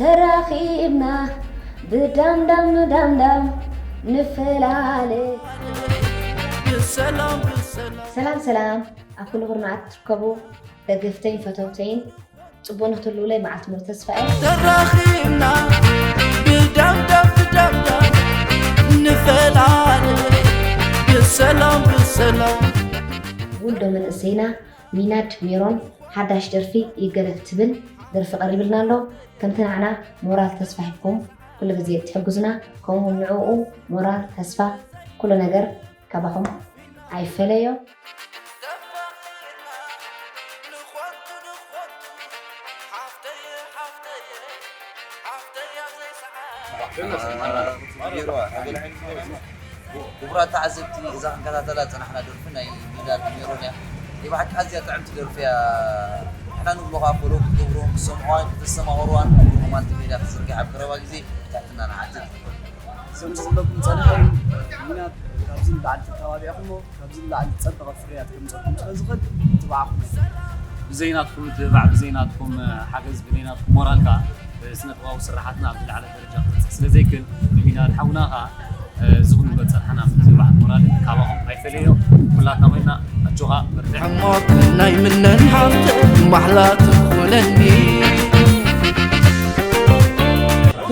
ተራኺብና ብዳምዳም ዳምዳም ንፈላለ። ሰላም ሰላም፣ ኣብ ኩሉ ኩርናዓት ትርከቡ ደገፍተይን ፈተውተይን፣ ጽቡቕ ንክትህልዉለይ መዓልቲ ሙሉ ተስፋ እየ። ተራኺብና ብዳምዳም ብዳምዳም ንፈላለ ብሰላም ብሰላም። ውልዶ መንእሰይና ሚናድ ሜሮን ሓዳሽ ደርፊ ይገደፍ ትብል ደርፊ ቀሪብልና ኣሎ። ከምቲ ንዓና ሞራል ተስፋ ሂብኩም ኩሉ ግዜ ትሕግዙና፣ ከምኡ እውን ንዕኡ ሞራል ተስፋ ኩሉ ነገር ካባኹም ኣይፈለዮ። ክቡራት ተዓዘብቲ፣ እዛ ክንከታተላ ዝጸናሕና ደርፊ ናይ ሚናድ ሜሮን እያ። ናይ ብሓቂ ኣዝያ ጥዕምቲ ደርፊ እያ። ንሕና ንብሎ ከኣ ፎሎ ክትገብሩን ክትሰምዑዋን ከተስተማቕሩዋን ኩልኹም ኣንቱም ሜድያ ክትዝርግሕ ኣብ ቀረባ ግዜ ብትሕትና ንሓትት። ከምዚ ዝብለኩም ዝጸንሐ እዩ። ሚናድ ካብዚ ንላዕሊ ተተባቢዕኩሞ፣ ካብዚ ንላዕሊ ዝጸበቐ ፍርያት ከምጸኩም ስለ ዝኽእል ትብዓኹም እየ። ብዘይ ናትኩም ምትብባዕ፣ ብዘይ ናትኩም ሓገዝ፣ ብዘይ ናትኩም ሞራል ከኣ ስነ ጥበባዊ ስርሓትና ኣብ ዝለዓለ ደረጃ ክበጽሕ ስለ ዘይክእል፣ ንሚናድ ሓውና ከኣ እዚ ክንብሎ ዝጸንሓና ምትብባዕን ሞራልን ካባኹም ኣይፈለዮ። ኩላትና ኮይና ኣጆኻ በርትዕ። ሕማቕ ናይ ምነን ሃብተ ማሕላ ትኹነኒ።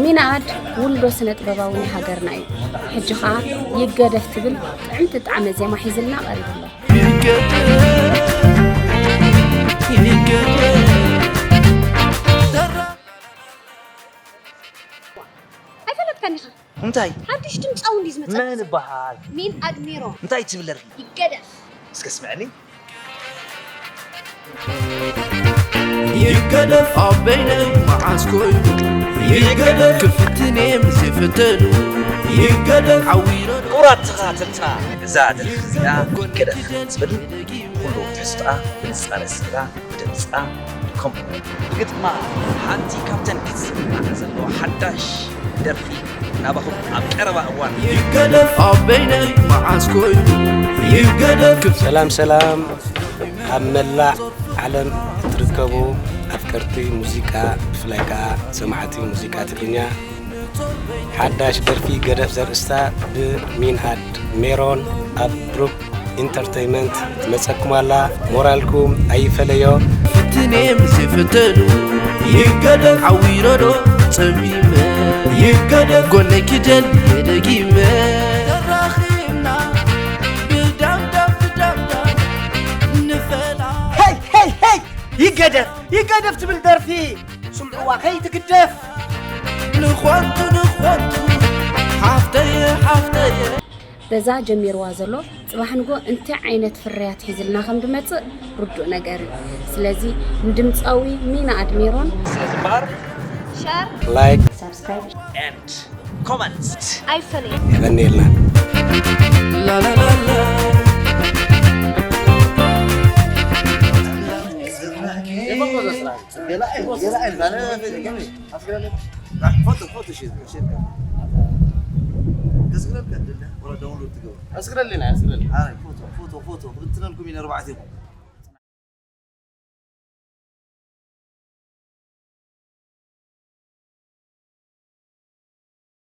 ሚናድ ውልዶ ስነ ጥበባዊ ናይ ሃገርና እዩ። ሕጂ ኸኣ ይገደፍ ትብል ጥዕምቲ ጣዕመ ዜማ ሒዝልና ቀሪቡ ኣሎ። ይገደፍ፣ ይገደፍ። ኣይፈለጥካን ኢኻ። እንታይ? ሓድሽ ድምፃዊ እንድዩ ዝመፅእ። መን እበሃል? ሚናድ ሜሮን። እንታይ ትብል ደርፊ? ይገደፍ። እስከ ስምዐኒ። ይገደፍ ኣበይነይ መዓስ ኮይኑ፣ ይገደፍ ክፍትኔ ምስ ይፍተኑ፣ ይገደፍ ዓዊረ። ክቡራት ተኸታተልትና፣ እዛ ደርፊ እዚኣ ይገደፍ ዝብል ኩሉ ትሕዝቶኣ ብንጻረ ስእላ፣ ብድምጻ፣ ከምኡ ብግጥማ ሓንቲ ካብተን ክትስማዕ ዘለዋ ሓዳሽ ደርፊ ናባኹም ኣብ ቀረባ እዋን። ይገደፍ ኣበይነይ መዓስ ኮይኑ ይገደፍ። ሰላም ሰላም፣ ኣብ መላእ ዓለም እትርከቡ ኣፍቀርቲ ሙዚቃ፣ ብፍላይ ከኣ ሰማዕቲ ሙዚቃ ትግርኛ፣ ሓዳሽ ደርፊ ገደፍ ዘርእስታ ብሚንኣድ ሜሮን ኣብ ብሩክ ኢንተርተይመንት ትመጸኩም ኣላ። ሞራልኩም ኣይፈለዮ። ፍትኔ ምስ ይፍተኑ ይገደፍ ዓዊረዶ ጸሚመ ይገደፍ ጎነኪ ደልየ ደጊመ ተራኺብና ብዳምዳም ብዳምዳም ንፈላ። ሄይ ሄይ ሄይ ይገደፍ ይገደፍ ትብል ደርፊ ስምዕዋ ከይትግደፍ። ንኾንቱ ንኾንቱ ሓፍተየ ሓፍተየ። በዛ ጀሚርዋ ዘሎ ጽባሕ ንጎ እንታይ ዓይነት ፍርያት ሒዝልና ከም ድመጽእ ርዱእ ነገር እዩ። ስለዚ ንድምጻዊ ሚናኣድ ሜሮን ስለዚ እምበኣር ሸር፣ ላይክ፣ ሳብስክራይብ and comment ኣይፈለየን። የቐንየልና። ኣስግረለና፣ ኣስግረለና። ኣረ፣ ፎቶ፣ ፎቶ፣ ፎቶ ክብትነልኩም ኢና ኣርባዕቲኹም።